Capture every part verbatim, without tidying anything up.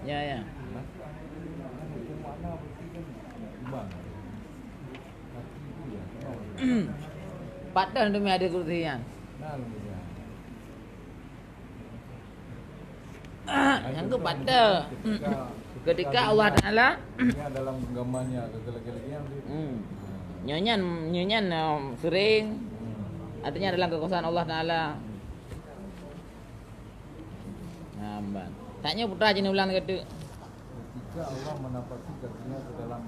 Ya, ya. Pat teuh teumé hadis kursi nyan. Nyang keu pat teuh. Ketika Allah Taala, ya, dalam genggamannya, lagi-lagi yang di Hmm. Nyoe nyan, nyoe nyan, eh, sering. Hmm. Artinya dalam kekuasaan Allah Taala. Nah, ban. Tak nyoe putra jeuneuh ulang kata. Ketika Allah menapaki kakinya ke dalam,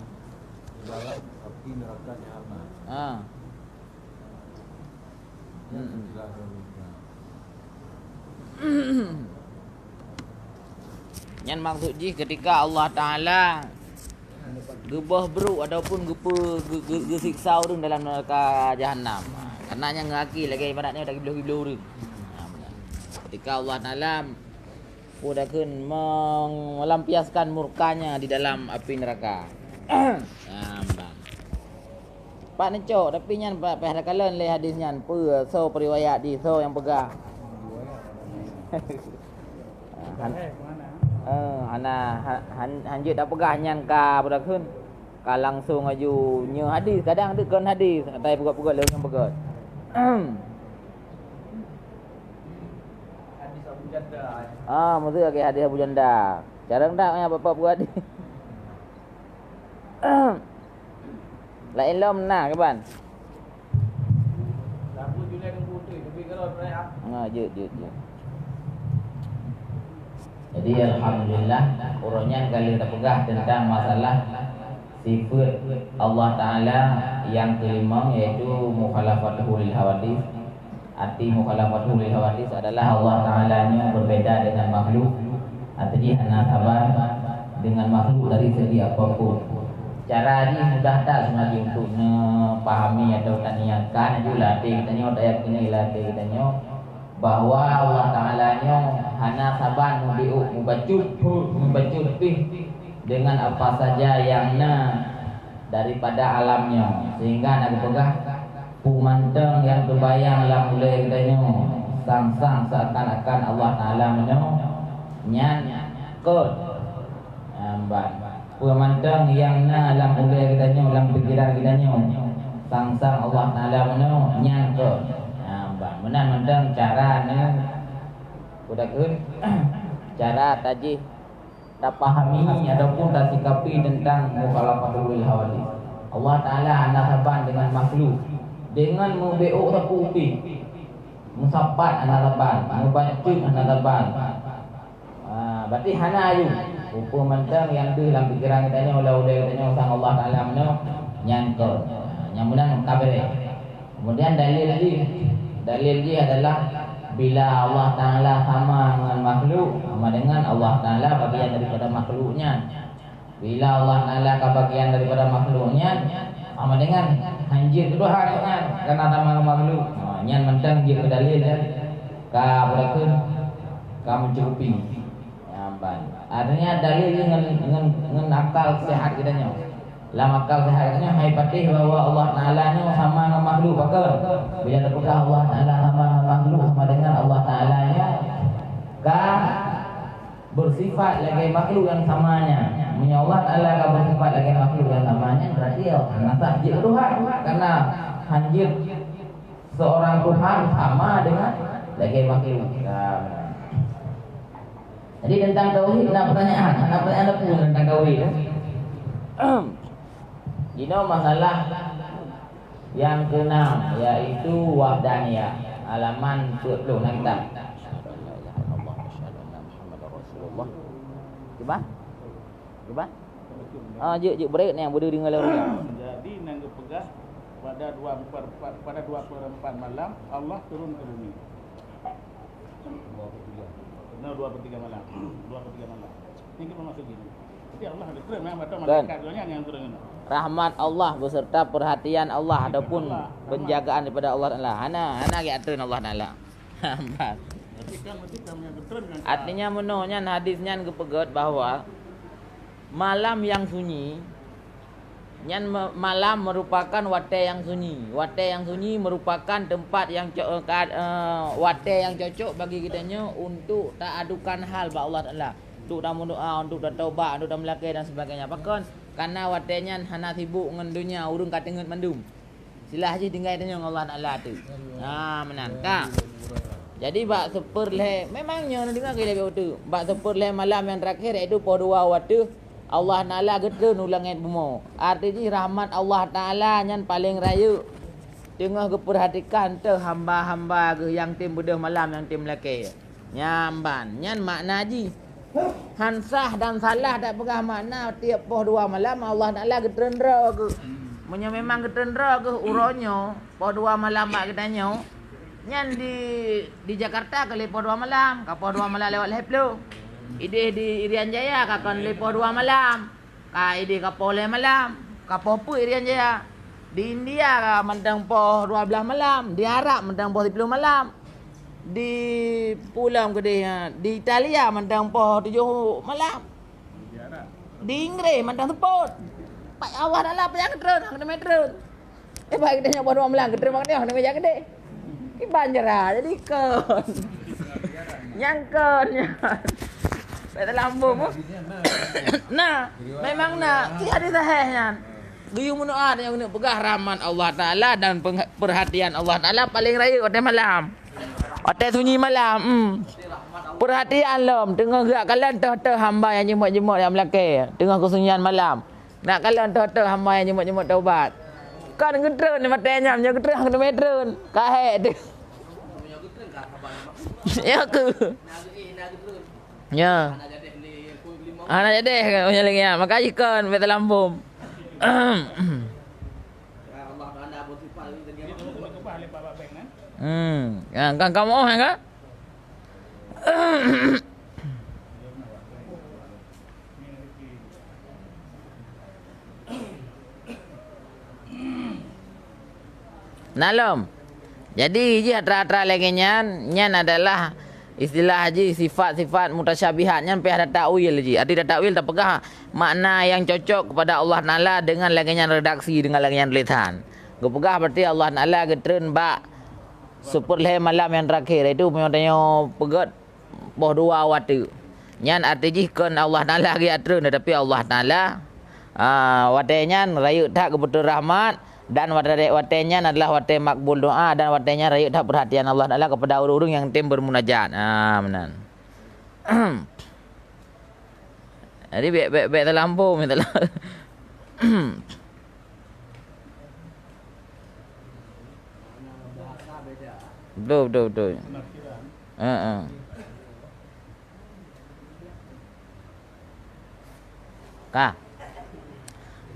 ke dalam api neraka Jahannam. Ah. Nyan maksud jih ketika Allah Taala geubôh brôk ataupun geupeu-, geu-, geu-, geusiksa ureuëng dalam neuraka Jahannam. Karena nyang ngaki lagée ibarat nyoe dak gibloh-gibloh ureuëng. Ketika Allah Taala peue dakheun meng-, melampiaskan murkanya di dalam api neraka. Nah, ban. Pat neucok, tapi nyan pat payah takalon lé hadis nyan. Peue, soe peuriwayat jih, soe nyang peugah? Han-, eh, hana, ha-, han-, hanjeuet tapeugah nyan ka peue dakheun. Ka langsung aju nyoe hadis, kadang tu kon hadis, atai peugah-peugah lé nyang peugah. Hadis Abu Janda. Ah, maksud lagi hadis Abu Janda. Cara ndak ya bapak peugah hadis. Laén lom na kiban. Ha, jeuet, jeuet, jeuet. Jadi alhamdulillah, uroe nyan ka lheueh tapeugah tentang masalah sifeut Allah Taala nyang keulimong, yaitu mukhalafatuhu lil hawadits. Arti mukhalafatuhu lil hawadits adalah Allah Taala nyoe berbeda dengan makhluk. Arti jih hana saban dengan makhluk dari segi apapun. Cara jih mudah that sebenarnya untuk neupahami atau taniatkan aju lam até geutanyoe, tayakini lam até geutanyoe bahwa Allah Taala nyoe hana saban mubiuk, mubacut, mubacut pih dengan apa saja yang na daripada alam nyoe, sehingga na geupeugah, peue mantong nyang teubayang lam ulée geutanyoe, sang-sang seakan-akan Allah Taala meunyoe, nyan kon. Nah, ban. Peue mantong nyang na lam ulée geutanyoe, lam pikiran geutanyoe, sang-sang Allah Taala meunyoe, nyan kon. Nah, ban. Meunan mantong cara neu-, peue dakheun, cara tajih tapahami ataupun tasikapi tentang mukhalafatul hawadits. Allah Taala hana saban dengan makhluk, dengan mubiuk sapeue pih. Musapat hana saban, mubacut hana saban. Ah, berarti hana aju. Peue mantong nyang deuh lam pikiran geutanyoe, lam ulée geutanyoe sang Allah Taala meunyoe, nyan kon. Ah, nyang meunan ka beureh. Kemudian dalil jih, dalil jih adalah bila Allah Taala sama ngon makhluk, sama dengan Allah Taala bagian daripada makhluk nyan. Bila Allah Taala ka bagian daripada makhluk nyan, sama dengan hanjeuet keu Tuhan nyan, karena sama ngon makhluk. Ha, nyan mantong jeuet keu dalil nyan ka beureukeun, ka meucukupi. Nyan ban. Artinya dalil nyan ngon, ngon, ngon akal sehat geutanyoe. Lam akal sehat geutanyoe hai patéh bahwa Allah Taala nyoe sama ngon makhluk, pakon? Bila tapeugah Allah Taala sama ngon makhluk, sama dengan Allah Taala nyoe ka beusifat lagée makhluk nyang sama nyan. Meunyoe Allah Taala ka beusifat lagée makhluk nyang sama nyan, berarti hana sah jeuet keu Tuhan. Karena hanjeuet seorang Tuhan sama dengan lagée makhluk. Nah. Jadi tentang tauhid na pertanyaan, na pertanyaan apa tentang tauhid? Jinoe masalah nyang keunam, yaitu wahdaniyah, halaman peuet ploh na kitab. Asyhadu an la ilaha illallah, asyhadu anna Muhammadar Rasulullah. Kiban? Kiban? Ah, jeuet, jeuet, beureukat nyang beudeungoe lé ureueng. Jadi, nyang geupeugah pada dua per-, pa-, pada dua per empat malam, Allah turun ke bumi. Dua per tiga. Nah, dua per tiga malam. Dua per tiga malam. Ini kan maksud gini. Jadi, Allah ada turun, memang betul malaikat dunia yang turun ini. Rahmat Allah beserta perhatian Allah ataupun penjagaan daripada Allah Taala. Hana, hana geutreun Allah Taala. Hambat. Berarti kan, berarti kan yang turun kan. Artinya, meunoe nyan hadis nyan geupeugét bahwa malam yang sunyi, nyan me-, malam merupakan watée nyang sunyi. Watée nyang sunyi merupakan tempat yang co-, eh, ka-, eh, watée nyang cocok bagi geutanyoe untuk taadukan hal bak Allah Taala. untuk tameudoa, untuk tataubat, untuk tameulakée dan sebagainya. Pakon? Karena watée nyan hana sibuk ngon donya, ureuëng ka teungeut mandum. Silah jih tinggai tanyong Allah Taala tu. Ha, meunan ka. Jadi bak seupeureulhée, memang nyoe neudeungoe keu lagée tu. Bak seupeureulhée malam nyang terakhir, yaitu poh dua watée Allah Taala geutreun u langét bumoe. Arti jih rahmat Allah Taala nyan paleng rayeuk teungoh geupeurhatikan teuh hamba-hamba Geuh nyang tem beudôh malam nyang tem lakée. Nyan ban, nyan makna jih. Han sah dan salah tapeugah makna tiep poh dua malam Allah Taala geutreun droe Geuh. Meunyoe memang geutreun droe Geuh uroe nyoe, poh dua malam bak geutanyoe, nyan di, di Jakarta ka lhée poh dua malam, ka poh dua malam lewat lhée ploh. Ideh di Irian Jaya ka kon lhée poh dua malam. Ka ideh ka poh lhée malam, ka poh peuet Irian Jaya. Di India ka mantong poh dua blaih malam, di Arab mantong poh siploh malam. Di pulam keudeh, di Italia mantong poh tujoh malam. Di Inggréh mantong seupôt. Pat Allah Taala payah geutreun, hana teumé treun. Eh, bak geutanyoe poh dua malam, geutreun bak geutanyoe, hana teumé jak keudeh. Kiban jera, jadi kon. Nyang kon nyan. Bèk teulambông, oh. Nah, memang na. Ci hadis sahih nyan. Geuyue meunoe nyang keuneuk peugah rahmat Allah Taala dan peng-, perhatian Allah Taala paleng rayeuk watèe malam. Watèe sunyi malam, hmm. Perhatian lom, teungoh geujak kalon toh-toh hamba nyang jeumot-jeumot nyang meulakèe teungoh keusunyian malam. Nak kalon toh-toh hamba nyang jeumot-jeumot taubat. Kan geutreun watèe nyan, nyoe geutreun, geutreun. Ka hék teuh. Ya ke? Ya. Hana jadeh, meunyoe lagèe nyan. Maka jikon bèk teulambông. Hmm. Ya, kan kamoe, ya kan? Na lom. Jadi, jih atra-atra lagèe nyan, nyan adalah istilah jih sifat-sifat mutasyabihat, nyan payah tatakwil jih. Arti tatakwil tapeugah makna nyang cocok kepada Allah Taala dengan lagèe nyan redaksi, dengan lagèe nyan tulisan. Geupeugah berarti Allah Taala geutreun bak seupeureulhèe malam nyang terakhir, yaitu meunyoe tanyoe peugöt poh dua watèe. Nyan arti jih kon Allah Taala geujak treun, tetapi Allah Taala, ah, watèe nyan rayeuk that geubeutôi rahmat, dan watèe, watèe nyan adalah watèe makbul doa, dan watèe nyan rayeuk that perhatian Allah Taala kepada ureueng-ureueng nyang tem bermunajat. Ah, meunan. Jadi, bèk, bèk, bèk teulambông, bèk teula-, betul, betul, betul. Heeh. Ka.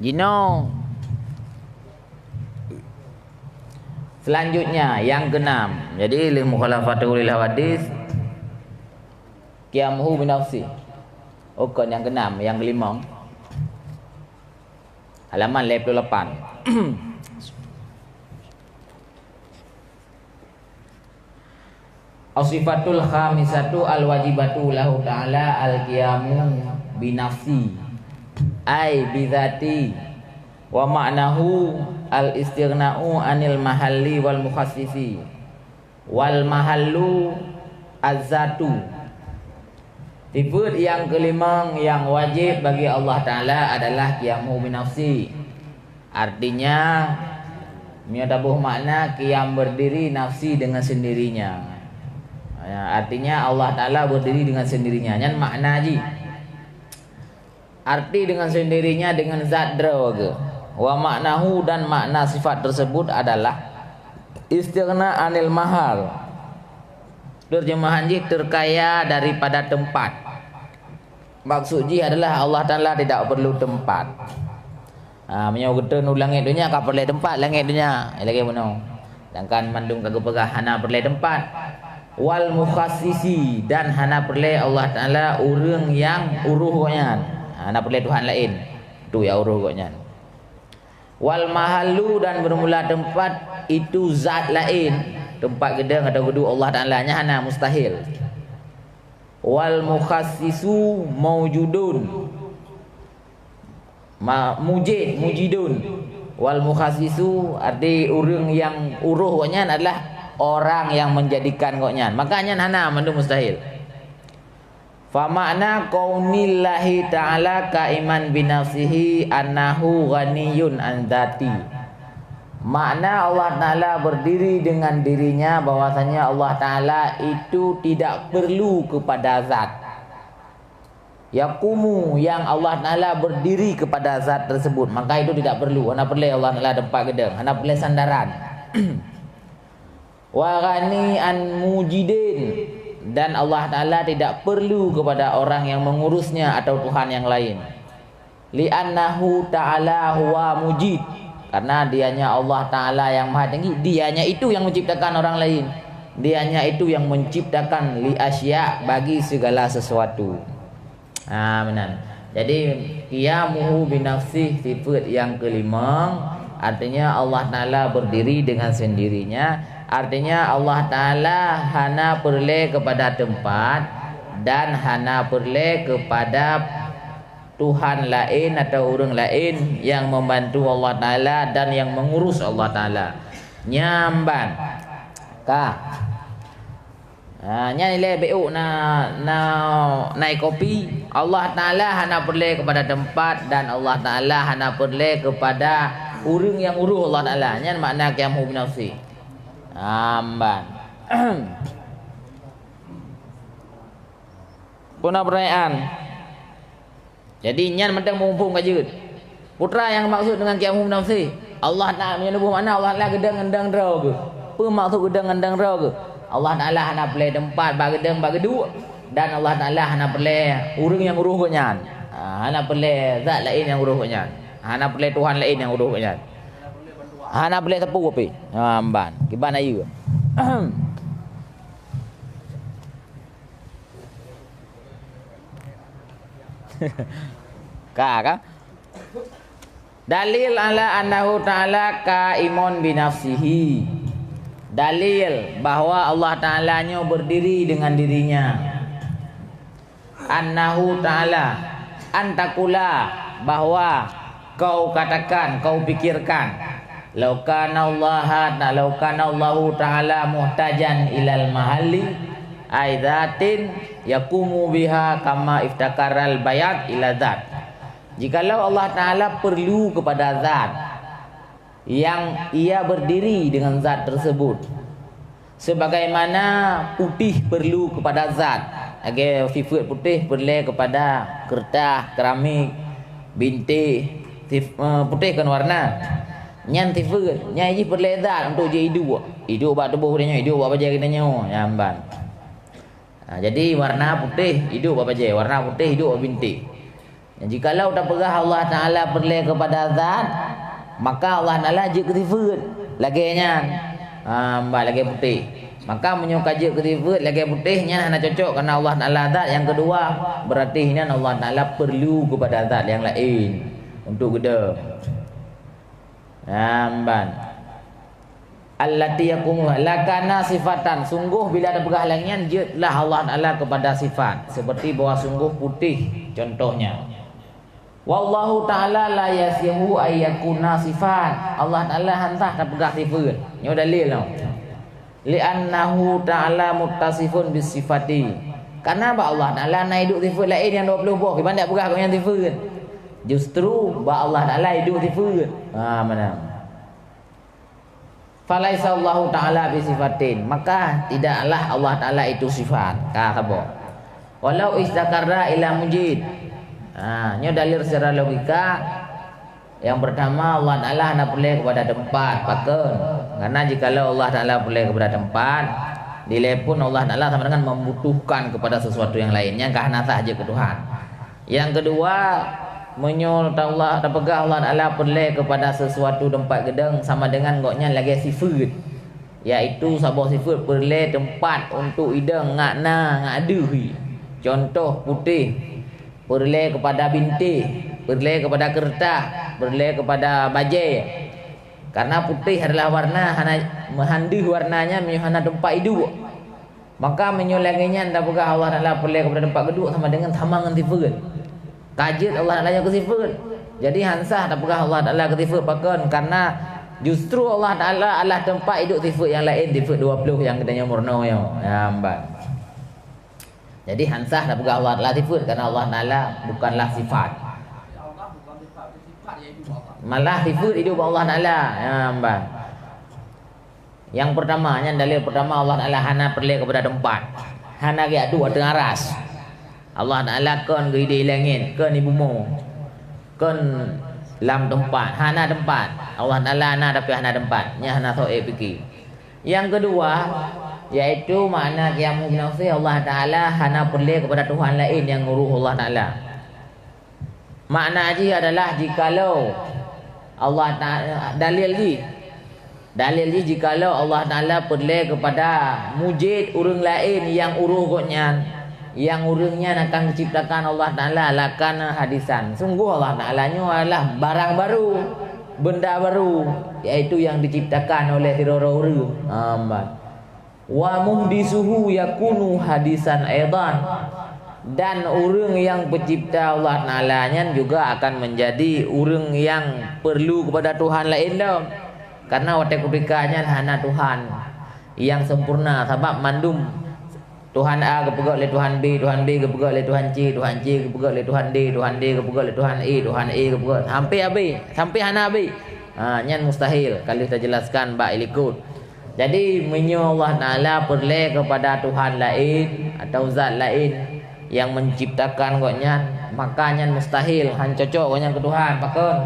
Jinoe. Selanjutnya, yang keenam. Jadi, lil mukhalafatul lil hawadits, qiyamuhu binafsi. Oh, kon nyang keenam, nyang kelimong. Halaman lhèe ploh lapan. As-sifatul khamisatu al-wajibatu lahu ta'ala al-qiyamu binafsi, ay bizati, wa ma'nahu al-istighna'u anil mahalli wal mukhassisi, wal mahallu az-zatu. Sifat nyang keulimong nyang wajéb bagi Allah Taala adalah qiyamu binafsi. Artinya, meunyoe taboh makna, qiyam berdiri nafsi dengan sendirinya. Ya, artinya Allah Taala berdiri dengan sendirinya. Nyan makna jih. Arti dengan sendirinya dengan zat droe geuh. Wa ma'nahu, dan makna sifat tersebut adalah istighna anil mahal. Terjemahan jih terkaya daripada tempat. Maksud jih adalah Allah Taala tidak perlu tempat. Ha, meunyoe geutreun u langét donya ka peureulèe teumpat langét donya. Lagèe bunoe. Sedangkan mandum ka geupeugah hana peureulèe teumpat. Wal mukhassisi, dan hana peureulèe Allah Taala ureueng nyang uroh Gobnyan. Hana peureulèe tuhan laén tu nyang uroh Gobnyan. Wal mahallu, dan bermula tempat itu zat laén, teumpat geudong atau geuduek Allah Taala, nyan hana, mustahil. Wal mukhassisu maujudun. Ma-, mujid, mujidun. Wal mukhassisu, arti ureueng nyang uroh Gobnyan adalah orang yang menjadikan Gobnyan. Maka nyan hana, mandum mustahil. Fa makna qaunillahi ta'ala qaiman binafsihi annahu ghaniyun an dzati. Makna Allah Ta'ala berdiri dengan dirinya, bahwasanya Allah Ta'ala itu tidak perlu kepada zat. Yaqumu, yang Allah Ta'ala berdiri kepada zat tersebut, maka itu tidak perlu. Hana peureulée Allah Ta'ala teumpat geudong, hana peureulée sandaran. Wa ghani an mujidin, dan Allah Ta'ala tidak perlu kepada orang yang mengurusnya atau Tuhan yang lain. Li'annahu ta'ala huwa mujid, karena dianya Allah Ta'ala yang Maha Tinggi, dianya itu yang menciptakan orang lain, dianya itu yang menciptakan li asya, bagi segala sesuatu. Ha, meunan. Jadi, qiyamuhu binafsih, sifat yang kelima, artinya Allah Ta'ala berdiri dengan sendirinya, artinya Allah Ta'ala hana peureulée kepada tempat dan hana peureulée kepada Tuhan laén atau ureuëng laén yang membantu Allah Ta'ala dan yang mengurus Allah Ta'ala. Nyan ban. Ka. Ha, nyan ilée béuk na, na, na kopi. Allah Ta'ala hana peureulée kepada tempat dan Allah Ta'ala hana peureulée kepada ureuëng yang urus Allah Ta'ala. Nyan makna qiyamuhu binafsih. Ha, ban. Peue na peurtanyaan? Jadi, nyan mantong muphom ka jeuet. Peue teuma nyang maksud deungon qiyamuhu binafsih? Allah Ta'ala, meunyoe neuboh makna Allah Ta'ala geudong ngon dong droe geuh. Peue maksud geudong ngon dong droe geuh? Allah Ta'ala hana peureulée teumpat bak geudong, bak geuduek, dan Allah Ta'ala hana peureulée ureuëng nyang urôh gobnyan. Ha, hana peureulée zat laén nyang urôh gobnyan. Hana peureulée tuhan laén nyang urôh gobnyan. Hana peureulée sapeue pih. Ha, ban. Kiban ayeue. Ka, ka? Dalil ala annahu ta'ala qaimun binafsihi. Dalil bahwa Allah Ta'ala nyoe berdiri dengan dirinya. Annahu ta'ala, an taqula, bahwa kau katakan, kau pikirkan, "Lau kana Allaha ta-, lau kana Allahu ta'ala muhtajan ilal mahalli, ai dzatin yaqumu biha kama iftakaral bayad ila dzat." Jikalau Allah Ta'ala perlu kepada zat, yang ia berdiri dengan zat tersebut, sebagaimana putih perlu kepada zat, lagée sifat putih peureulée kepada keureutas, keramik, bintéh, sif-, eh, putih kan warna. Nyan sifat, nyan jih peureulée zat untuk jih iduek. Iduek bak tuboh geutanyoe, iduek bak bajée geutanyoe, nyan ban. Ha, jadi warna putih iduek bak bajée, warna putih iduek bak bintéh. Jikalau tapeugah Allah Ta'ala peureulée kepada zat, maka Allah Ta'ala jeuet keu sifat. Lagée nyan. Ha, ban lagée putih. Maka meunyoe ka jeuet keu sifat lagée putih, nyan hana cocok karena Allah Ta'ala zat. Nyang keudua, berarti nyan Allah Ta'ala perlu kepada zat nyang laén untuk geudong. Nyan ban. Allati yaqumu, lakana sifatan. Sungguh bila tapeugah lagée nyan, jeuetlah Allah Ta'ala kepada sifat. Seperti bahwa sungguh putih, contohnya. Wallahu ta'ala la yasihu ay yakuna sifat. Allah Ta'ala hana sah tapeugah sifat. Nyoe dalil nyoe. Li'annahu ta'ala muttasifun bis sifati. Karena bak Allah Ta'ala na iduek sifat laén nyang dua puluh boh, kiban dak peugah gobnyan sifat. Justru bak Allah Ta'ala iduek sifat. Ha, mana? Falaisa Allahu ta'ala bi sifatin, maka tidaklah Allah Ta'ala itu sifat. Ka saboh. Walau istakarra ila mujid. Ha, nyoe dalil secara logika. Yang pertama, Allah Ta'ala hana peureulée kepada tempat, pakon. Karena jikalau Allah Ta'ala peureulée kepada tempat, dilée pun Allah Ta'ala sama dengan membutuhkan kepada sesuatu yang lain. Nyang ka hana sah jeuet keu Tuhan. Nyang keudua, meunyoe Allah, tapeugah Allah Ta'ala peureulée kepada sesuatu teumpat geudong sama dengan gobnyan lagée sifeut, yaitu saboh sifeut peureulée teumpat untuk idong ngat na ngat deuh. Contoh putéh, peureulée kepada bintéh, peureulée kepada keureutah, peureulée kepada bajée. Karena putéh adalah warna hana meuhan deuh warna nyan meunyoe hana teumpat iduek. Maka meunyoe lagée nyan tapeugah Allah Ta'ala peureulée kepada teumpat geuduek sama dengan sama ngon sifeut. Ka jeuet Allah Ta'ala nyoe keu sifeut. Jadi han sah tapeugah Allah Ta'ala keu sifeut pakon, karena justru Allah Ta'ala adalah teumpat iduek sifeut nyang laén, sifeut dua puluh nyang geutanyoe meurunoe nyoe. Nyan ban. Jadi han sah tapeugah Allah Taala sifeut, karena Allah Taala bukanlah sifat. Malah sifeut idup Allah Taala. Ya, ban. Yang pertama, nyan dalil pertama, Allah Taala hana peureulée keupada teumpat. Hana geujak duek ateueh aras. Allah Taala kon geuideh langét, kon di bumoe, kon lam teumpat, hana teumpat. Allah Taala na tapi hana teumpat. Nyan hana soe pike. Yang kedua, yaitu makna qiyamuhu binafsih, Allah Taala hana peureulée keupada tuhan laén nyang uroh Allah Taala. Makna jih adalah jikalau Allah Taala, dalil jih, dalil jih jikalau Allah Taala peureulée keupada mujid ureuëng laén nyang uroh Gobnyan, nyang ureuëng nyan akan geuciptakan Allah Taala, lakana hadisan. Sungguh Allah Taala nyoe adalah barang baru, benda baru, yaitu yang diciptakan oleh sidroe ureuëng. Ha, ban. Wa muhdisuhu yakunu hadisan aidan. Dan ureuëng nyang peucipta Allah Taala nyan juga akan menjadi ureuëng nyang perlu keupada tuhan laén lom. Karena watée keutika nyan hana tuhan nyang sempurna, sabab mandum tuhan A geupeugét lé tuhan B, tuhan B geupeugét lé tuhan C, tuhan C geupeugét lé tuhan D, tuhan D geupeugét lé tuhan E, tuhan E geupeugét sampai habéh, sampai hana habéh. Ha, nyan mustahil, ka lheueh tajeulaskan bak ilikot. Jadi, meunyoe Allah Taala peureulée keupada tuhan laén atau zat laén nyang menciptakan Gobnyan, maka nyan mustahil, han cocok Gobnyan keu tuhan. Pakon?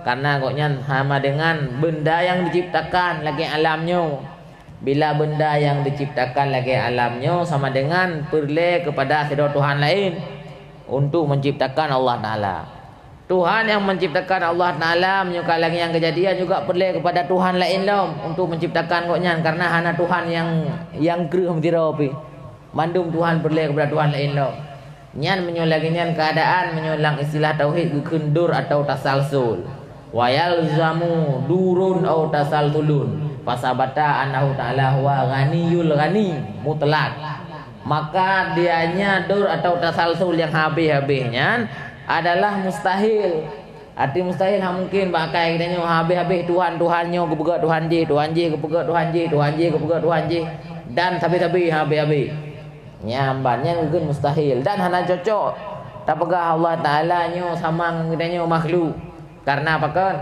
Karena Gobnyan sama dengan benda nyang diciptakan lagée alam nyoe. Bila benda nyang diciptakan lagée alam nyoe sama dengan peureulée keupada sidroe tuhan laén untuk menciptakan Allah Taala. Tuhan nyang menciptakan Allah Taala, meunyoe ka lagée nyang keujadian juga peureulée keupada tuhan laén lom untuk menciptakan Gobnyan, karena hana tuhan nyang, nyang kreueh meusidroe pih. Mandum tuhan peureulée keupada tuhan laén lom. Nyan meunyoe lagée nyan keuadaan, meunyoe lam istilah tauhid geukheun dur atau tasalsul. Wa yalzamu durun au tasalsulun. Fasabata annahu ta'ala huwa ghaniyul ghani mutlak. Maka dianya dur atau tasalsul nyang habéh-habéh nyan adalah mustahil. Arti mustahil, hana mungken bak akai geutanyoe habéh-habéh tuhan-tuhan nyoe geupeugét tuhan jih, tuhan jih geupeugét tuhan jih, tuhan jih geupeugét tuhan jih, dan sabe-sabe habéh-habéh. Nyan ban, nyan geukheun mustahil dan hana cocok tapeugah Allah Taala nyoe sama ngon geutanyoe makhluk. Karena pakon?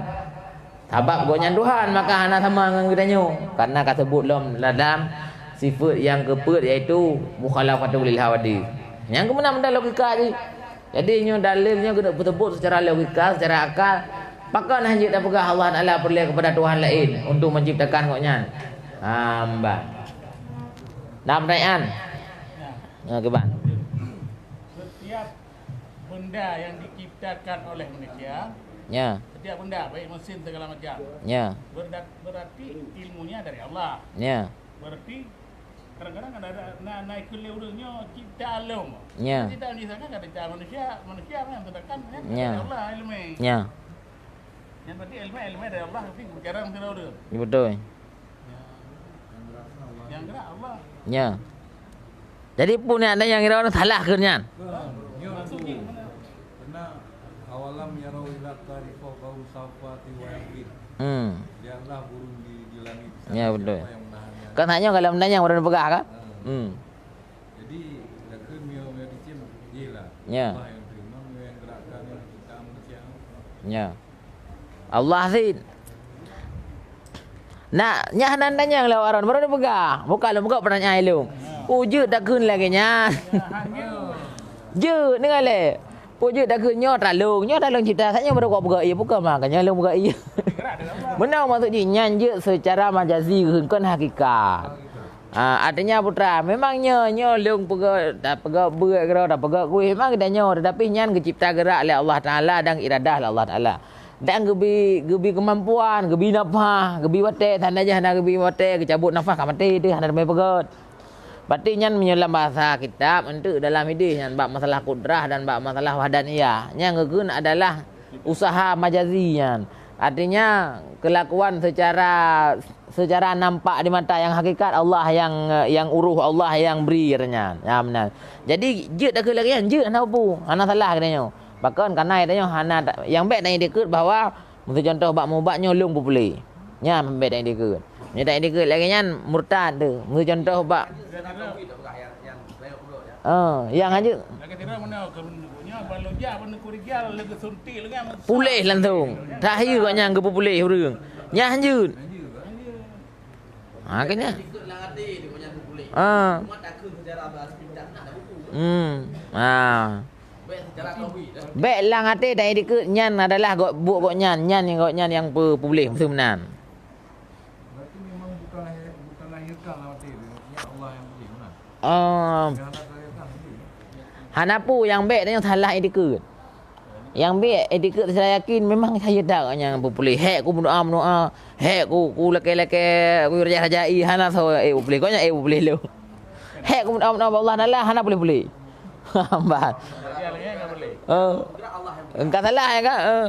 Sabab Gobnyan tuhan, maka hana sama ngon geutanyoe. Karena ka seubut lom ladam sifeut nyang keupeuet, yaitu mukhalafatu lil hawadits. Nyang keumeunang benda logika jih. Jadi, nyoe dalil nyoe keuneuk peuteubot seucara logika, seucara akal. Pakon hana jeuet tapeugah Allah Taala peureulée keupada tuhan laén untuk menciptakan Gobnyan? Hamba. Na peutanyaan? Ya. Ha, kiban. Setiap benda yang diciptakan oleh manusia, Ya. setiap benda, baik mesin segala macam, Ya. berda-, berarti ilmunya dari Allah. Ya. Berarti kadang-kadang kan ada na, na ikut lé ureuëng nyoe cipta lom. Ya. Cipta di sana kan cipta manusia, manusia kan, sedangkan kan Ya. dari Allah ilmu. Ya. Yang berarti ilmu, ilmu dari Allah, tapi bicara dengan ureuëng. Ya, betul. Ya. Yang gerak Allah. Ya. Jadi pun ada yang kira orang salah ke nyan. Maksudnya, Karena awalam yarau ila tari fawqahum safati wa yakin. Hmm. Lihatlah burung di, di langit di sana. Ya, betul. Siapa yang menahannya? Kan hanya kalau menanya orang peugah kan? Hmm. Hmm. Jadi, lakon mio, mio dicim, iyalah. Ya. Allah yang terima, mio yang gerakkan, yang cipta manusia. Ya. Allah cit. Nak, nyan hana tanyong lé awak droen, baru neupeugah. Buka lôn, buka peutanyaan ilôn. Peue jeuet takheun lagée nyan? Jeuet, deungoe lé. Peue jeuet takheun nyoe talông, nyoe talông cipta, saat nyoe baru kok peugah ié, bukan mah, nyoe lôn peugah ié. Meunan maksud jih, nyan jeuet seucara majazi geukheun, kon hakikat. Ah, artinya putra, memang nyoe, nyoe lôn peugah, tapeugah beuet keudroe, tapeugah kueh, memang geutanyoe, tetapi nyan geucipta geurak lé Allah Taala dan iradah lé Allah Taala. Dan geubi, geubi keumampuan, geubi nafah, geubi watée, tanda jih hana geubi watée, geucabut nafah ka maté teuh, hana teumé peugét. Berarti nyan meunyoe lam bahasa kitab, enteuk dalam idéh nyan bak masalah kudrah dan bak masalah wahdaniyah. Nyang geukheun adalah usaha majazi nyan. Artinya, kelakuan secara, secara nampak di mata, yang hakikat Allah yang, yang uroh, Allah yang bri, kata nyan. Ya, meunan. Jadi, jeuet takheun lagée nyan, jeuet hana peue, hana salah, kata nyoe. Pakon, karena geutanyoe hana ta-, nyang bék taiktikeuet bahwa, miseu contoh bak mubat nyoe lôn peupuléh. Nyan bék taiktikeuet. Meunyoe taiktikeuet lagée nyan murtad teuh. Miseu contoh bak, Ah, nyang hanjeuet. Lagèe tira mana ke nyoe ban lôn jak ban Teungku Rijal lagèe suntik lagèe. Puléh langsung. Takhir gobnyan geupeupuléh ureueng. Nyan hanjeuet. Ha, keuh nyan. Ah. Hmm. Ah. Bèk lam até dan dikeue nyan adalah gok, buet gobnyan, nyan nyang gobnyan nyang peu-, peupuléh meunan. Berarti memang bukan lahir, bukan lahirkan lam até tu. Nya Allah yang boleh, nah. Ah. Yang Allah lahirkan sendiri. Hana peue nyang bèk tanyoe salah itikeuet. Nyang bèk itikeuet secara yakin memang saya dak nyang peupuléh. Hèk ku meudoa-meudoa, hèk ku, ku lakèe-lakèe, ku raja-rajai, hana soe, eh, peupuléh. Kok nyan, eh, peupuléh lom. Hèk ku meudoa-meudoa bak Allah Taala, hana puléh-puléh. Hamban. Oh. Engka salah ya, Kak? Eh.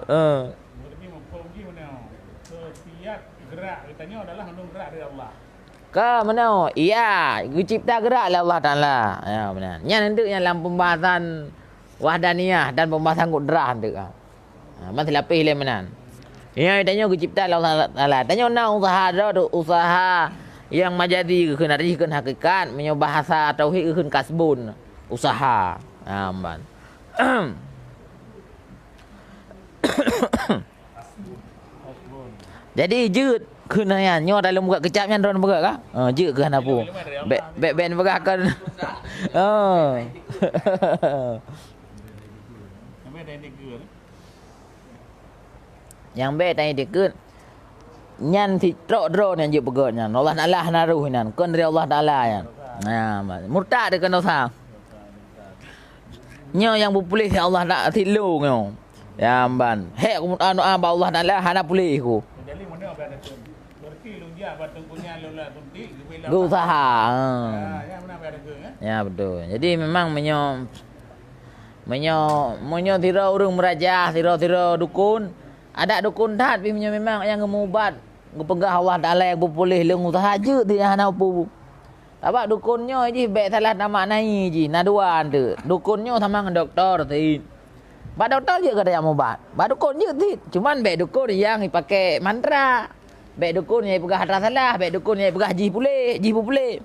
Eh. Berarti muphom jih meunoe. Setiap gerak geutanyoe adalah mandum gerak dari Allah. Ka meunoe, iya, geucipta gerak lé Allah Taala. Ya, meunan. Nyan eunteuk nyang lam pembahasan wahdaniyah dan pembahasan kudrah eunteuk, ha. Ha, man silapeh lé meunan. Iya, tanyoe geucipta lé Allah Taala. Tanyoe na usaha droe, usaha nyang majazi geukheun, arti geukheun hakikat, meunyoe bahasa tauhid geukheun kasbun, usaha. Ha, man. Jadi jeuet keuh nyan, nyoe dalam buka keucap nyan droen buka ka? Ha, jeuet keuh hana peue. Bèk, bèk, bèk peugah kan. Ha. Nyang bèk tanyoe dikeue. Nyan sitrok droe nyang jeuet peugöt nyan. Allah Taala hana roh nyan. Kon dari Allah Taala nyan. Nah, murtad dikeue dosa. Nyoe nyang peupuléh Allah Taala silu nyoe. Ya, ban. Hèk ku meudoa bak Allah Taala hana puléh ku. Geuusaha. Ha. Ya, betul. Jadi memang meunyoe, meunyoe, meunyoe sidroe ureueng meuraja, sidroe-sidroe dukun, adak dukun that pih meunyoe memang nyang geumubat, geupeugah Allah Taala nyang peupuléh lôn usaha jeuet di hana peue. Sabab dukun nyoe jih bèk salah tamaknai jih, na dua eunteuk. Dukun nyoe sama ngon dokto cit. Bak dokto jeuet gata nyang mubat, bak dukun jeuet cit. Cuman bèk dukun nyang jipakè mantra. Bèk dukun nyang jipeugah atra salah, bèk dukun nyang jipeugah jih puléh, jih peupuléh.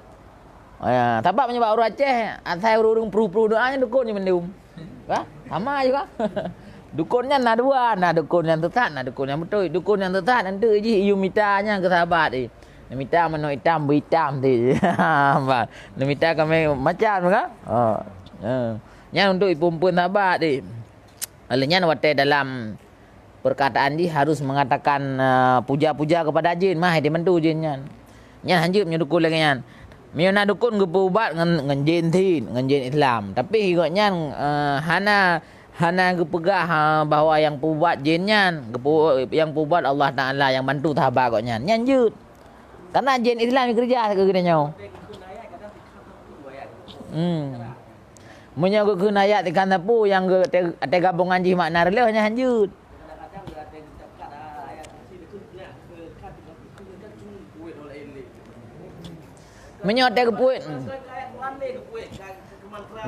Ya, sabab meunyoe bak ureueng Aceh, asai ureueng-ureueng pruh-pruh doa nyan dukun nyan mandum. Ka? Sama juga. Dukun nyan na dua, na dukun nyang sesat, na dukun nyang beutôi. Dukun nyang sesat eunteuk jih iyue mita nyan keu sahabat jih. Neumita meunoe itam beuitam ti. Bah, neumita kamé macam ka? Ha. Ha. Nyan untuk ipeuen-peuen sahabat ti. Oleh nyan watèe dalam perkataan jih harus mengatakan, eh, puja-puja kepada jin, mah dibantu jin nyan. Nyan hanjeuet meunyoe dukun lagèe nyan. Meunyoe na dukun geupeuubat ngon, ngon jin cit, ngon jin Islam. Tapi gobnyan, eh, hana, hana geupeugah, eh, bahwa nyang peuubat jin nyan, geupeu-, nyang peuubat Allah Taala nyang bantu sahabat gobnyan. Nyan jeuet. Karena jin Islam keureuja keu geutanyoe. Hmm. Meunyoe geukheun ayat ikan sapu nyang geu-, te-, teuka gabongan jih makna reuloh nyan hanjeuet. Meunyoe teuka peuet,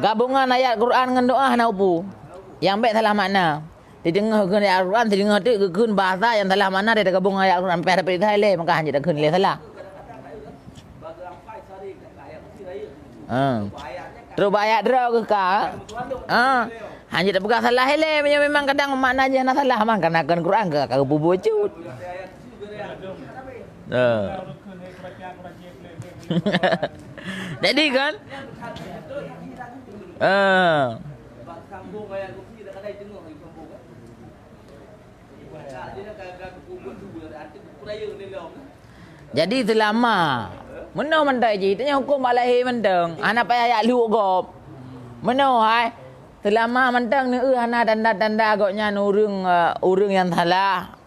gabongan ayat Quran ngon doa hana upu. Nyang bèk salah makna. Sideungoe geukheun ayat Al-Quran, sideungoe teuk geukheun bahasa nyang salah makna, teuka gabong ayat Al-Quran, payah dapet ilèe, maka hanjeuet takheun ilèe salah. Ha. Terus bak ayat droe geuh ka. Ha. Hanjeuet tapeugah salah ilèe, meunyoe memang kadang makna jih hana salah, mah kana kon Quran ka, ka geupubuet cut. Ha. Jadi kan? Ha. Jadi seulama meunoe mantong jih, tanyoe hukôm bak lahé mantong, hana payah jak lhok gob. Meunoe hai, seulama mantong neueu hana tanda-tanda gobnyan ureueng, eh, ureueng nyang salah,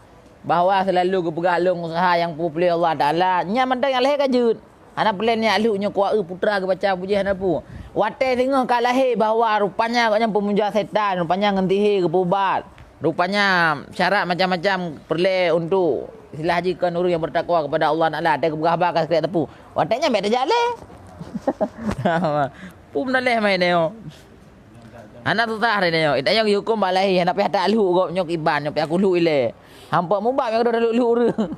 bahwa seulalu geupeugah lôn usaha nyang peupuléh Allah Taala, nyan mantong nyang lahé ka jeuet. Hana peureulèe neujak lhok nyoe kuaeu putra geubaca puji hana peue. Watèe singoh ka lahé bahwa rupanya gobnyan peumuja setan, rupanya ngon sihé geupeuubat. Rupanya syarat macam-macam peureulèe untuk istilah jih kon ureueng nyang bertakwa kepada Allah Taala, watèe geupeugah haba ka sakét teupeu. Watèe nyan bèk tajak lé. Peue meunan lé mai nyoe. Hana susah lé nyoe. Tanyoe geuhukôm bak lahé, hana payah talhok gob nyoe iban, nyoe payah kulhok ilèe. Hampa mubat nyang keudroe talhok-lhok ureueng.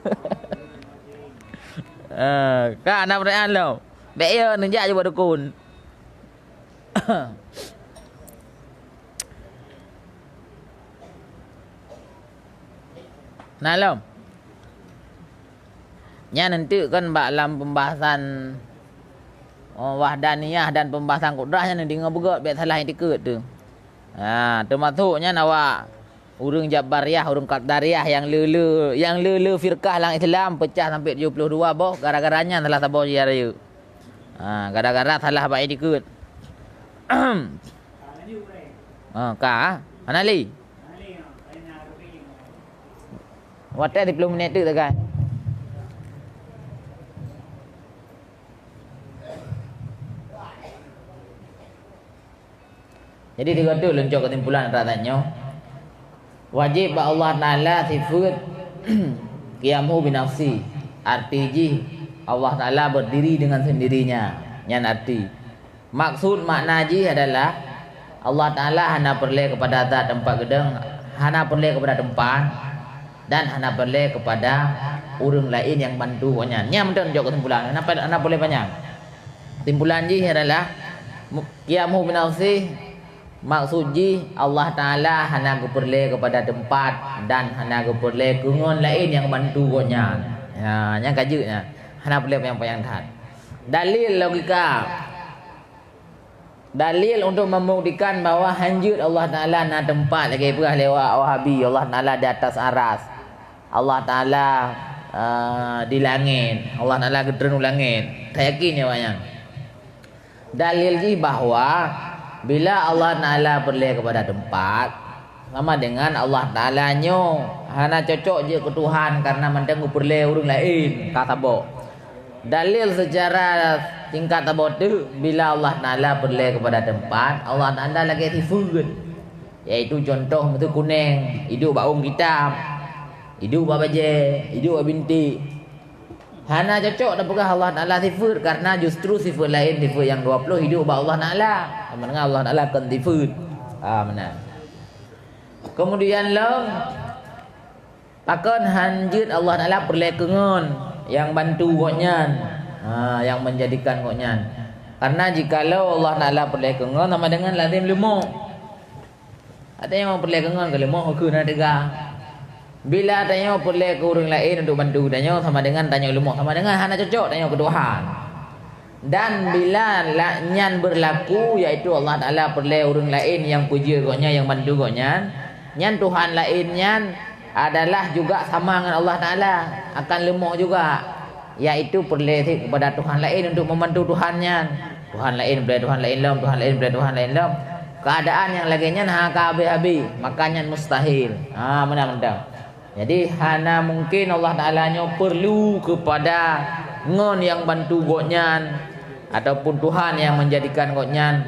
Eh, ka hana peurayaan lom. Bèk yo neujak jih bak dukun. Nah lom. Nyan enteuk kan bak lam pembahasan, oh, wahdaniyah dan pembahasan kudrah nyan deungoe beugöt, bèk salah itikeuet tu. Ha, teumasok nyan awak ureueng Jabariyah, ureueng Qadariyah nyang le-le, nyang le-le firqah lam Islam peucah sampai tujoh ploh dua boh, gara-gara nyan salah saboh jih rayeuk. Ha, gara-gara salah bak itikeuet. Ha, ka, hana lé. Watèe siplôh minèt teuk sagai. Jadi, sigoe teuk lôn cok keusimpulan rot that nyoe. Wajéb bak Allah Taala sifeuet qiyamuhu binafsi. Arti jih, Allah Taala berdiri dengan sendirinya. Nyan arti. Maksud makna jih adalah Allah Taala hana peureulèe keupada zat teumpat geudong, hana peureulèe keupada teumpat, dan hana peureulèe keupada ureueng laén nyang bantu Gobnyan. Nyan mantong jok keusimpulan. Hana, hana peureulèe panyang. Kesimpulan jih adalah, mu-, qiyamuhu binafsih, maksud jih Allah Taala hana geupeureulèe keupada teumpat dan hana geupeureulèe keu ngon laén nyang bantu Gobnyan. Ya, nyan ka jeuet nyan. Hana peureulèe panyang-panyang that. Dalil logika. Dalil untuk membuktikan bahwa hanjeuet Allah Taala na teumpat lagèe peugah lé Wahabi, Allah Taala di atas aras. Allah Taala, eh, di langét. Allah Taala geutreun u langét. Tayakin nyoe awaknyan. Dalil jih bahwa bila Allah Taala peureulèe keupada teumpat, sama dengan Allah Taala nyoe hana cocok jeuet keu Tuhan karena mantong geupeureulèe ureueng laén, ka saboh. Dalil seucara singkat saboh teuk, bila Allah Taala peureulèe keupada teumpat, Allah Taala lagèe sifeuet, yaitu contoh miseue kuneng, iduek bak ôn kitab, iduek bak bajèe, iduek bak bintik. Hana cocok tapeugah Allah Taala sifeuet, karena justru sifeuet laén, sifeuet nyang dua ploh iduek bak Allah Taala. Sama dengan Allah Taala kon sifeuet. Ha, meunan. Kemudian lom, pakon hanjeuet Allah Taala peureulèe keu ngon nyang bantu Gobnyan, ha, nyang menjadikan Gobnyan. Karena jikalau Allah Taala peureulèe keu ngon, sama dengan lazim leumoh. Tanyoe peureulèe keu ngon keu leumoh, keu na teuga. Bila tanyoe peureulèe keu ureueng laén untuk bantu tanyoe, sama dengan tanyoe leumoh, sama dengan hana cocok tanyoe keu Tuhan. Dan bila la-, nyan beurlaku, yaitu Allah Taala peureulèe ureueng laén nyang peujeuet Gobnyan, nyang bantu Gobnyan, nyan Tuhan laén nyan adalah juga sama ngon Allah Taala, akan leumoh juga, yaitu peureulèe cit keupada Tuhan laén untuk membantu Tuhan nyan. Tuhan laén peureulèe Tuhan laén lom, Tuhan laén peureulèe Tuhan laén lom. Keuadaan nyang lagèe nyan hana ka habéh-habéh, maka nyan mustahil. Ha, meunan mantong. Jadi, hana mungken Allah Taala nyoe peurlu keupada ngon nyang bantu Gobnyan ataupun Tuhan nyang menjadikan Gobnyan,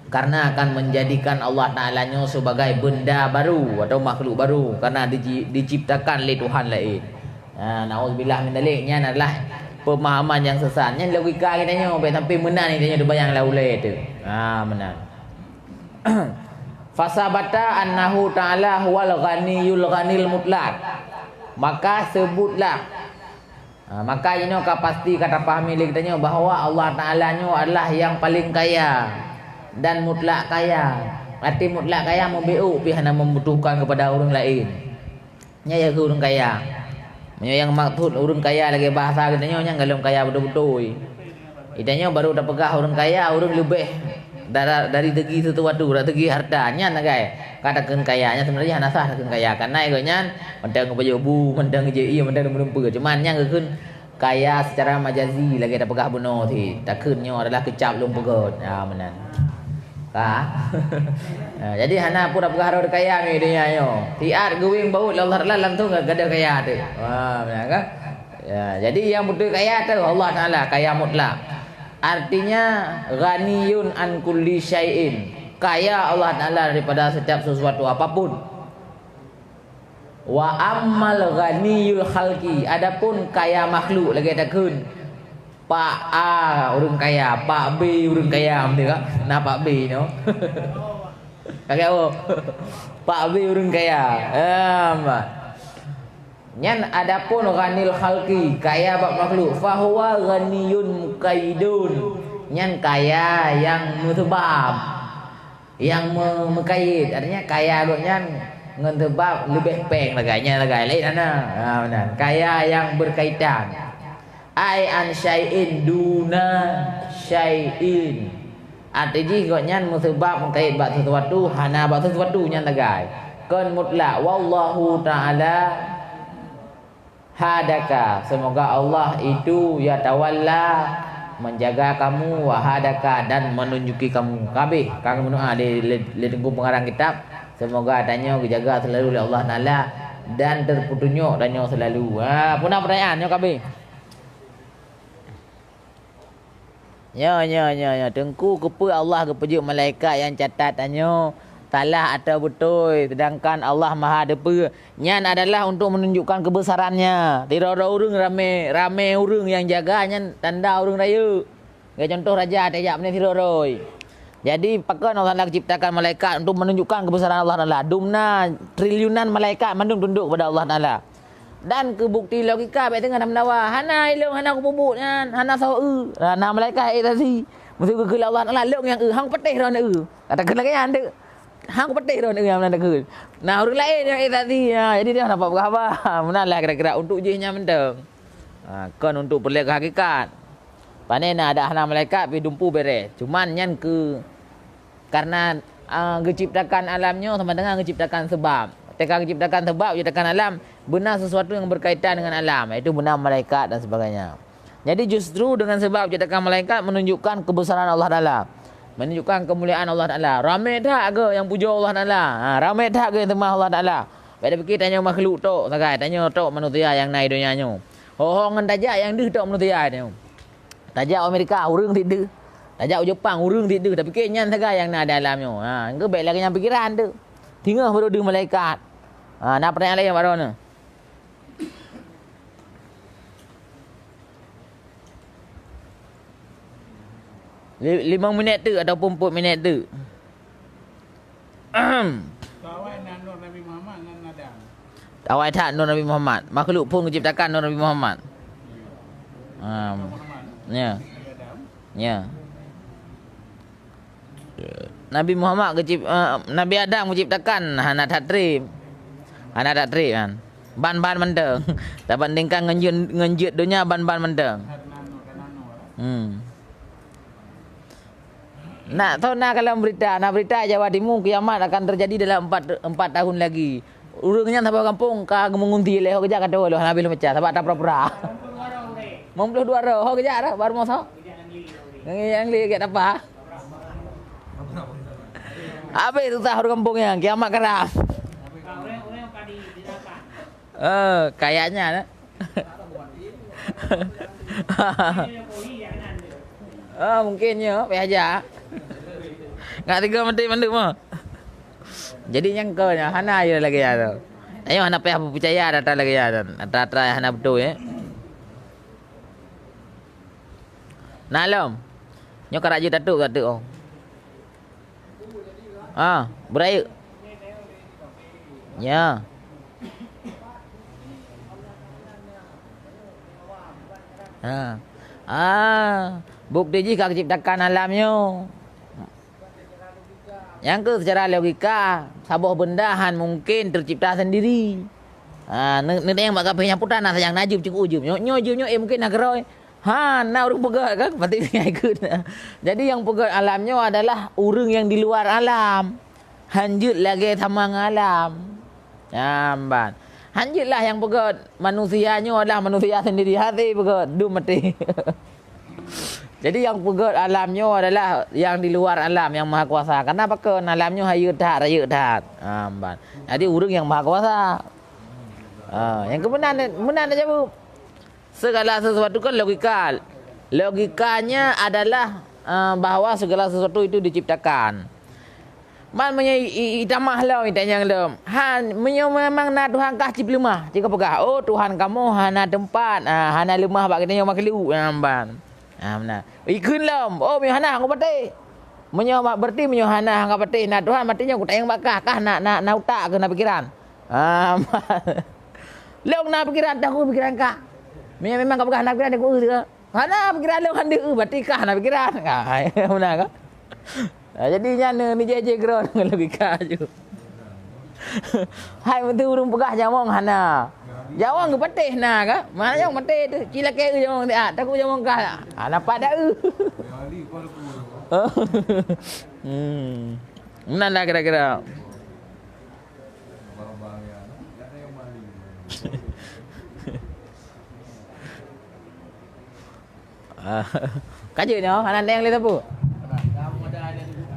karena akan menjadikan Allah Taala nyoe sebagai benda baru atau makhluk baru, karena diji-, diciptakan lé Tuhan laén. Ha, naudzubillah min dzalik, nyan adalah pemahaman nyang sesat. Nyan logika geutanyoe, bèk sampai meunan geutanyoe teubayang lam ulèe teuh. Ha, meunan. Fasabata annahu ta'ala huwal ghaniyul ghanil mutlaq. Maka sebutlah. Ha, maka inoe ka pasti ka tapahami lé geutanyoe bahwa Allah Taala nyoe adalah nyang paleng kaya dan mutlak kaya. Arti mutlak kaya, meubiôk pih hana membutuhkan keupada ureueng laén. Nyan ya keuh ureueng kaya. Meunyoe nyang maksud ureueng kaya lagèe bahasa geutanyoe, nyan golom kaya beutôi-beutôi. Geutanyoe baru tapeugah ureueng kaya, ureueng leubeh dara-, dari segi sesuatu, dari segi harta. Nyan sagai ka takheun kaya. Nyan seubeunajih hana sah takheun kaya. Karena gobnyan mantong geupajoh bu, mantong geujép ié, mantong geumeureumpeu. Cuman nyan geukheun kaya secara majazi lagèe tapeugah bunoe cit. Takheun nyoe adalah keucap lôn peugöt. Ya, meunan. Ka? Ha, jadi hana peue tapeugah droe kaya mi donya nyoe. Siat geuwéng baut lé Allah Taala langsung ka gadôh kaya teuh. Ha, meunan kan? Ya, jadi nyang beutôi kaya teuh Allah Taala, kaya mutlak. Artinya, ghaniyun an kulli syai'in. Kaya Allah Taala daripada setiap sesuatu apapun. Wa ammal ghaniyul khalqi, adapun kaya makhluk lagèe takheun, Pak A ureueng kaya, Pak B ureueng kaya, beutôi ka? Na Pak B nyoe. Ka kaya, oh. Pak B ureueng kaya. Em. Nyan adapun ghanil khalqi, kaya bak makhluk, fahuwa ghaniyun muqayyidun. Nyan kaya nyang meusabab, nyang me-, meukayét. Artinya kaya gobnyan ngon sabab leubeh péng lagèe nyan, lagèe laén hana. Ha, meunan. Kaya nyang berkaitan. Ai an syai'in duna syai'in. Arti jih gobnyan meusabab meukayét bak sesuatu, hana bak sesuatu nyan lagèe. Kon mutlak. Wallahu ta'ala hadaka. Semoga Allah itu yatawalla, menjaga kamu, wa hadaka, dan menunjuki kamu. Ka abéh, ka geumeudoa lé, lé, lé Teungku pengarang kitab. Semoga tanyoe geujaga selalu lé Allah Taala dan terpetunjuk tanyoe selalu. Ha, peue na pertanyaan nyoe ka abéh? Nyo, nyo, nyo, nyo. Teungku, keupeue Allah geupeujeuet malaikat nyang catat tanyoe salah atawa beutôi, seudangkan Allah Maha Teupeue? Nyan adalah untuk menunjukkan keubesaran-Nya. Sidroe-droe ureuëng ramé, ramé ureuëng nyang jaga nyan tanda ureuëng rayeuk. Lagèe contoh raja tajak meunan sidroe-droe. Jadi, pakon Allah Taala ciptakan malaikat untuk menunjukkan keubesaran Allah Taala. Dumna triliunan malaikat mandum tunduk kepada Allah Taala. Dan keu bukti logika, bèk teungoh na meudawa. Hana ilôn, hana kupeubuet nyan, hana soe eu. Hana malaikat ék saksi. Meuseuti geukheun lé Allah Taala, lôn nyang eu, han kupatéh droeneuh eu. Kata kheun lagèe nyan deuh. Han kupatéh droeneuh eu nyang meunan takheun. Nah, ureuëng laén nyang ék saksi. Ha, jadi dia hana peugah haba. Meunan lah kira-kira untuk jih nyan mantong. Ha, kon untuk peureulèe keu hakikat. Pane na ada hana malaikat pih dumpeue bèrèh. Cuman nyan keu Karena, a, geuciptakan alam nyoe sama dengan geuciptakan sebab. Teuka geuciptakan sebab, geuciptakan alam, beuna sesuatu yang berkaitan dengan alam, yaitu beuna malaikat dan sebagainya. Jadi, justru dengan sebab geuciptakan malaikat menunjukkan kebesaran Allah Taala, menunjukkan kemuliaan Allah Taala. Ramé that agak nyang pujoe Allah Taala. Ha, ramé that agak nyang seumah Allah Taala. Bèk tapike tanyoe makhluk tok sagai, tanyoe tok manusia nyang na di donya nyoe. Ho-ho ngon tajak nyang deuh tok manusia nyoe. Tajak u Amerika, ureuëng cit deuh. Tajak u Jepang, ureuëng cit deuh. Tapike nyan sagai nyang na di alam nyoe. Ha, enggak bèk lagèe nyan pikiran teuh. Singoh baru deuh malaikat. Ha, na pertanyaan laén baroe nyoe? Li-, limong minèt teuk ataupun peuet minèt teuk? Ahem. Awai that nur Nabi Muhammad. Makhluk phon geuciptakan nur Nabi Muhammad. Ahem. Ya. Ya. Nabi Muhammad geucip-, eh, Nabi Adam geuciptakan hana that trép. Hana that trép kan. Ban-ban mantong. Tabandingkan ngon jeuet, ngon jeuet donya ban-ban mantong. Hmm. Nak tahu na dalam berita, na berita Jawa Timur kiamat akan terjadi dalam empat, empat tahun lagi. Ureuëng nyan saboh gampông ka geumeungunti lé ho geujak ka tuwoe lé hana habéh lom peucah sabab tapura-pura. Limong ploh dua droe ho geujak dah baru masa. Ngon nyang lé geujak tapa. Habéh susah ureuëng gampông nyan, kiamat karab. Eh, kayaknya dah. Ah, mungkin nyo, payah jak. Ngat tiga mati mandum ah. Jadi nyang ko nyo hana yo lagèe nyan tu. Ayo hana payah peucaya data lagèe nyan tu. Data-data hana beutôi eh. Nah lom. Nyo ka rajin tatuk ka tu oh. Ah, beurayeuk. Ya. Ha. Ah, bukti jih ka geuciptakan alam nyoe. Nyang keu secara logika, saboh benda han mungken teucipta sendiri. Ha, ne-, neudeng bak kafé nyang putra na sayang na jeuem cukôp jeuem. Nyoe, nyoe jeuem nyoe, eh, mungken na keurôi. Ha, na ureuëng peugah kan, pati ikut. Jadi nyang peugah alam nyoe adalah ureuëng nyang di luar alam. Hanjeuet lagèe sama ngon alam. Nyan ban. Hanjeuet lah nyang peugah manusia nyoe adalah manusia sendiri hati peugah dum mati. Jadi nyang peugah alam nyoe adalah nyang di luar alam nyang maha kuasa. Kenapa ke alam nyoe hayeu that, rayeuk that. Ha, ban. Jadi ureuëng nyang maha kuasa. Ha, nyang keumeunang, meunan dah jaweueb. Segala sesuatu kan logika. Logikanya adalah, eh, bahwa segala sesuatu itu diciptakan. Man meunyoe i, i, itamah lom, itanyong lom. Han, meunyoe memang na Tuhan kah cit peuleumah, cit ka peugah, "Oh, Tuhan kamoe hana teumpat, ah, hana leumah bak geutanyoe makhluk." Ah, ban. Ah, meunan. Ikheun lom, "Oh, meunyoe hana, han kupatéh." Meunyoe ma-, berarti meunyoe hana, han kupatéh na Tuhan, berarti nyoe kutanyong bak kah, kah na, na, na utak keu na pikeran. Ah, ban. Lôn na pikeran, takue pikeran kah. Meunyoe memang ka peugah na pikeran, takue eu teuka. Hana pikiran lôn hana deuh, berarti kah hana pikiran. Ha, meunan kan? Ha, jadi nyan ni jih-jih keudroe ngon logika aju. Hai, beutôi ureueng peugah jamong hana. Jamong geupatéh na kan? Mana jamong patéh tu? Ci lakée eu jamong siat, takot jamong kah. Ha, nampak dak eu? Hmm. Meunan lah kira-kira. Ah, ka jeuet nyoe, hana lé sapeue?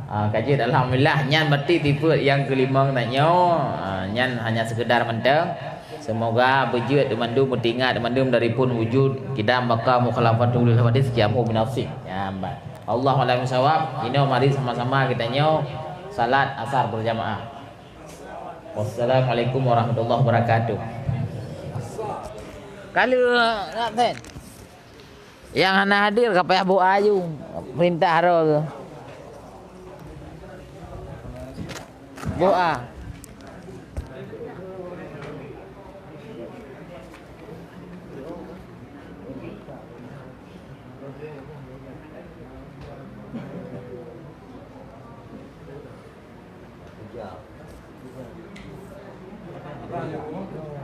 Ah, ka jeuet, alhamdulillah. Nyan berarti tipe nyang keulima na nyoe. Ah, nyan hanya sekedar mantong. Semoga beujeuet teumandum, beuteuingat teumandum dari phon wujud, qidam, baqa, mukhalafatul lil hawadits, qiyamuhu binafsih. Nyan ban. Allahu a'lam bissawab. Inoe mari sama-sama kita nyoe salat asar berjamaah. Wassalamualaikum warahmatullahi wabarakatuh. Kalau nak, Ten. Nyang hana hadir ka payah buet aju, peurintah droe geuh. Buet a.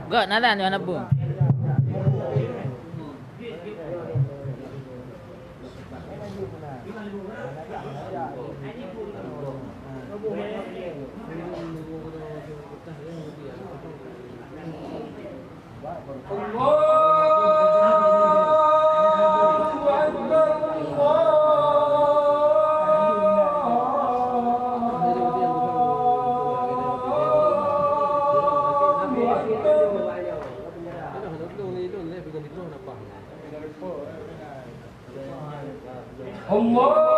Gak nalan nyoe hana peue. Allahu Akbar, Allahu Akbar. Allah.